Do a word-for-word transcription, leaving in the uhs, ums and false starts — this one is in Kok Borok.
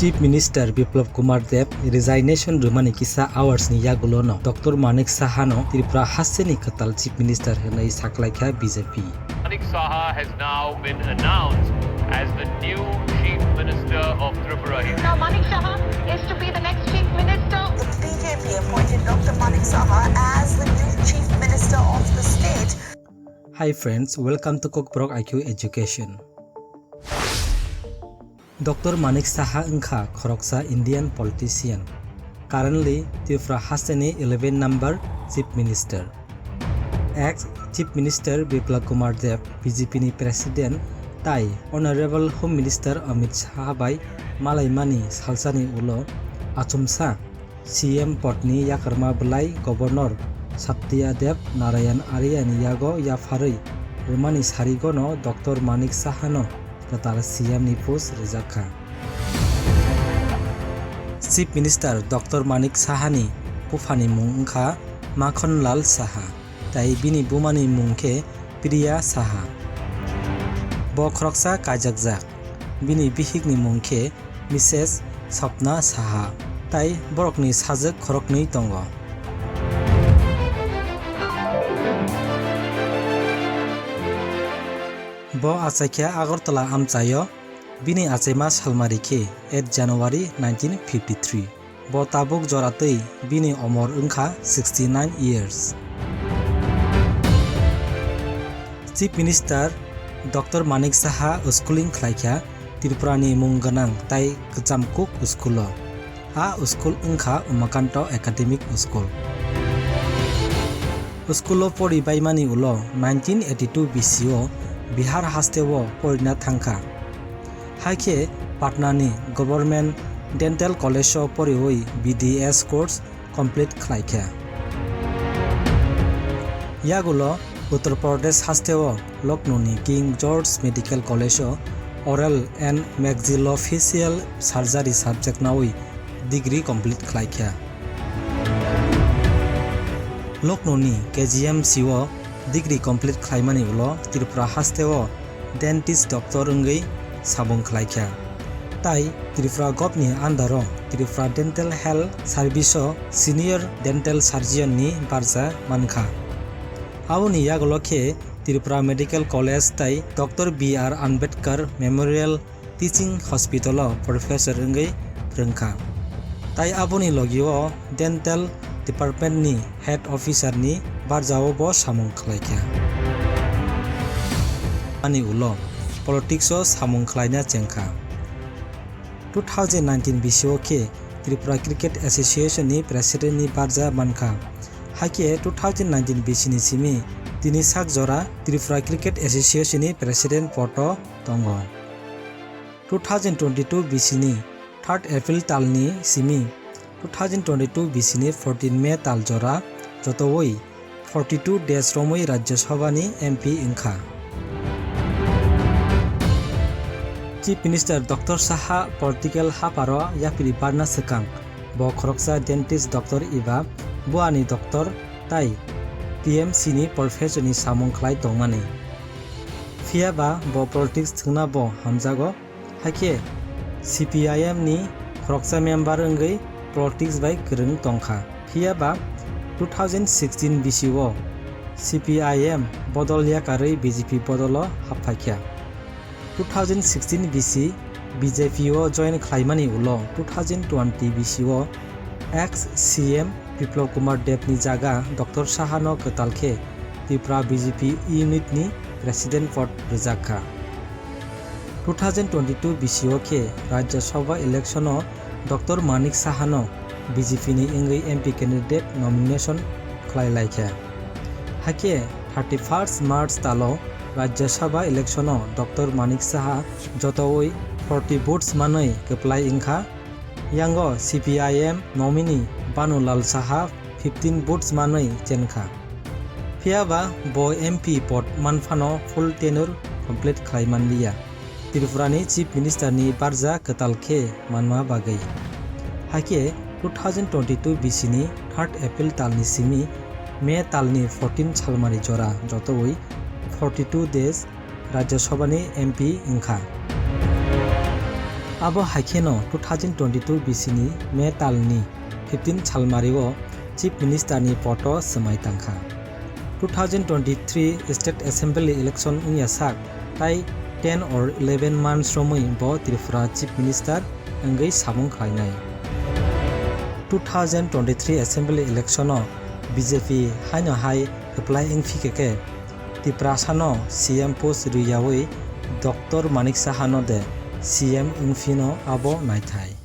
Chief Minister Biplab Kumar Deb resignation rwmani kisa hours ni yagulono Doctor Manik Saha no Tripura hasteni kwtal Chief Minister hwnwi saklaikha B J P. Manik Saha has now been announced as the new Chief Minister of Tripura. Now Manik Saha is to be the next Chief Minister. The B J P appointed Doctor Manik Saha as the new Chief Minister of the state. Hi friends, welcome to Kokborok I Q Education. Doctor Manik Saha wngkha khoroksa Indian politician, currently Tripura hasteni eleven number Chief Minister. Ex Chief Minister Biplab Kumar Deb, B J P ni President, tai Honorable Home Minister Amit Shah bai malaimani salsani ulo achomsa C M podni yakarma bwlai Governor Satya Dev Narayan Arya ni yago yapharwi rwmani sarigono Doctor Manik Saha no kwtal C M ni post rwjak kha. Chief Minister Doctor Manik Saha ni buphani mung wngkha Makhon Lal Saha, tai bini bumani mung khe Priya Saha. Bo khoroksa kaijakjak. Bini bihikni mung khe Missus Sapna Saha, tai borokni sajwk khoroknwi tongo. Bo achaikha Agartala amchaio, bini achaima salmari khe eight January nineteen fifty three. Bo tabuk joratwi bini omor wngkha sixty nine years. Chief Minister Doctor Manik Saha schooling khlaikha Tripurani mung gwnang tai kwcham kuk school-o. A school wngkha Umakanto Academic School. School-o pori baimani ulo nineteen eighty two bisio Bihar hasteo porina thangkha. Hai khe Patnani Government Dental College-o poriwi B D S course complete khlaikha. Yagulo Uttar Pradesh hasteo Lucknow-ni King George Medical College-o Oral and Maxillofacial Surgery subject nawi degree complete khlaikha. Lucknow-ni K G M C-o degree complete khlaimani ulo Tripura hasteo dentist doctor wngwi samung khlaikha. Tai Tripura govt-ni under-o Tripura Dental Health Service-o senior dental surgeon-ni barja mankha. Aboni yagulo khe Tripura Medical College tai Doctor B R Ambedkar Memorial Teaching Hospital-o professor wngwi phrwngkha. Tai aboni logio Dental Department-ni Head Officer-ni barjao bo samung khlaikha. Ani ulo politics-o samung khlaina chengkha. Two thousand nineteen bisio khe Tripura Cricket Association-ni President-ni barja mankha. Hakhe two thousand nineteen bisini simi tini sak jora Tripura Cricket Association-ni President podo tongo. Two thousand twenty-two bisini third April talni simi two thousand twenty-two bisini fourteen May tal jora jotowi forty two days romwi Rajya Sabhani M P wngkha. Chief Minister Doctor Saha political hapharo yapri barna swkang bo khoroksa dentist doctor eba buani doctor tai T M C ni professor ni samung khlai tongmani. Phiyaba bo politics thwngna bo hamjago, hakhe C P I M ni khoroksa member wngwi politics bai kwrwng tongkha. Phiyaba two thousand sixteen bisio C P I M bodol yakarwi B J P bodolo haphaikha. Two thousand sixteen bisi B J P o join khlaimani ulo two thousand twenty bisio ex C M Biplab Kumar Deb ni jaga Doctor Saha no kwtal khe Tripura B J P unit ni president pod rwjak kha. Two thousand twenty-two bisio khe Rajya Sabha election o Doctor Manik Saha no B J P ni wngwi M P candidate nomination khlai lai kha. Hakhe thirty-first March talo Rajya Sabha election o Doctor Manik Saha jotowi forty votes manwi kwplai wngkha. Yango C P I M nominee Banu Lal Saha fifteen votes manwi chenkha. Phiyaba bo M P pod manphano full tenure complete khlai manliya, Tripura ni Chief Minister ni barja kwtal khe manma bagwi. Hakhe two thousand twenty-two bisini third April talni simi May talni fourteen salmari jora jotowi forty two days Rajya Sabhani M P wngkha. Abo hai kheno two thousand twenty-two bisini May talni fifteen salmario Chief Minister ni poto swmai tangkha. Two thousand twenty-three State Assembly election wngya sak tai ten or eleven months romwi bo Tripura Chief Minister wngwi samung khlainai. Two thousand twenty-three Assembly election o B J P haino hai kwplai wngphi khe khe Tiprasano C M post rwyawi Doctor Manik Saha no de C M wngphino abo naithai.